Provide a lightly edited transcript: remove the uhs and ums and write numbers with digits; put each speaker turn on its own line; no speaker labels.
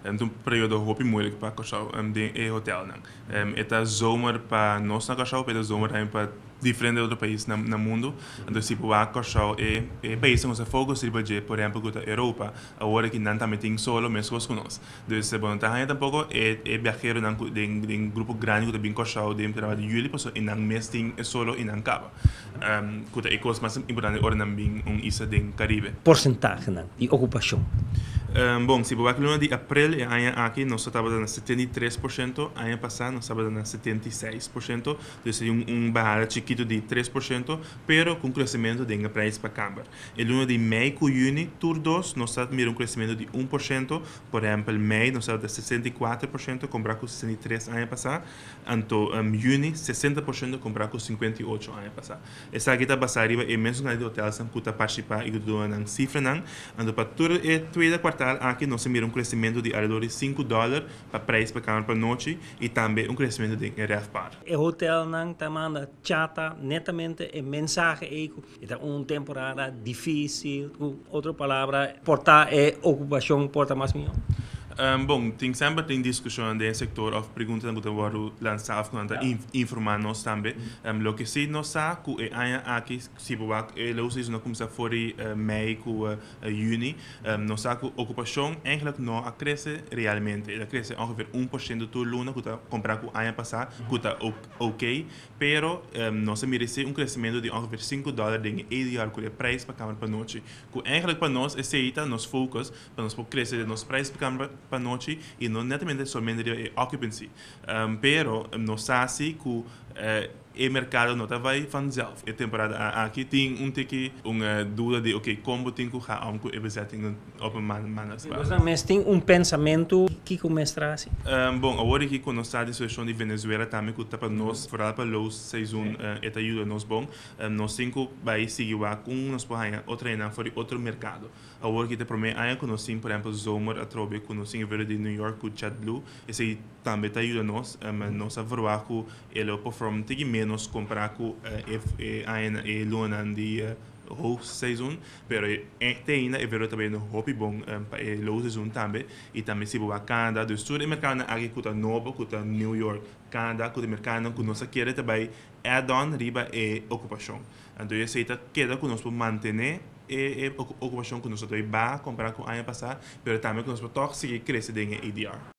Un periodo hopi moeilijk pa Kòrsou den e hotelnan. E ta zomer pa nos na Kòrsou, pero e ta zomer tambe pa diferente otro pais na mundu. Anto si bo wak Kòrsou e paisnan ku sa focus riba dje, por ehempel ku ta Europa, awor aki nan tambe tin solo meskos ku nos. Dus bo no ta haña tampoko e biaheronan ku den grupo grandi ku ta bin Kòrsou den temporada di yüli pasobra e nan mes tin e solo i nan kaba. Ku ta e kos mas importante ora nan bin un isla den Karibe.
Porsentahenan di okupashon.
Bon, si bo wak luna di aprel e aña aki nos tabata na 73%, aña pasá nos tabata na 76%, dus tin un bahada chikitu di 3%, pero ku un kresementu den e preis pa kamber. E luna di mei ku yüni tur dos nos ta mira un kresementu di 1%, por ehèmpel mei nos tabata 64% kompará ku 63 aña pasá, anto yüni 60% kompará ku 58 aña pasá. Esaki ta basá riba e mesun kantidat di hotelsnan ku ta partisipá i ku ta duna nan sifranan. Anto pa tur e tweede kwartal aki nos a mira un kresementu di alrededor di $5 pa preis pa kamer pa nochi i tambe un kresementu den e RevPAR.
E hotelnan ta manda chata netamente e mensahe ei ku e ta un temporada difísil, ku otro palabra por ta e okupashon por ta mas mihó.
Bon, tin semper tin diskushonnan den e sektor òf preguntanan ku ta wòrdu lansá òf ku nan ta informá nos tambe. Loke sí nos sa ku e aña aki, si bo wak e low season a kuminsá for di mei ku yüni, nos sa ku okupashon eigentlik no a krese realmente. El a krese ongeveer 1% tur luna ku ta kompará ku aña pasá ku ta oké. Pero nos a mira sí un kresementu di ongeveer $5 den e ADR ku e preis pa kamer pa nochi. Ku eigentlik pa nos esei ta nos focus pa nos por krese den nos prijs pa kamer pa nochi i no netamente solamente riba e occupancy. Pero nos sa si ku e merkado no ta bai vanzelf. E temporada aki tin un tiki un duda di oke kon bo tin ku ga om ku e bezetting op een maandag.
Nos nan mes tin un pensamentu kiko mester hasi?
Bon, awor aki ku nos sa di situashon di Venezuela tambe ku ta pa nos foral pa low seizoen e ta yuda nos bon. Nos tin ku bai sigui wak kon nos por haña otro hendenan for di otro merkado. Awor ki ta e promé aña ku nos tin, por ehèmpel, zomer atrobe ku nos tin e vuelo di New York ku JetBlue, esei tambe ta yuda nos. Nos a verwagt ku e lo perform tiki ménos kompará ku e añanan, e lunanan di hoogseizoen, pero te ainda e vuelo ta bayendo hopi bon pa e lowseizoen tambe. I tambe si bo wak Canada, dus tur e merkadonan aki ku ta nobo, ku ta New York, Canada, ku ta merkadonan ku nos a kere ta bai add on riba e okupashon. Anto esei ta keda ku nos por mantené e okupashon ku nos a ta bai baha kompará ku aña pasá, pero tambe ku nos por tòg sigui krese den e ADR.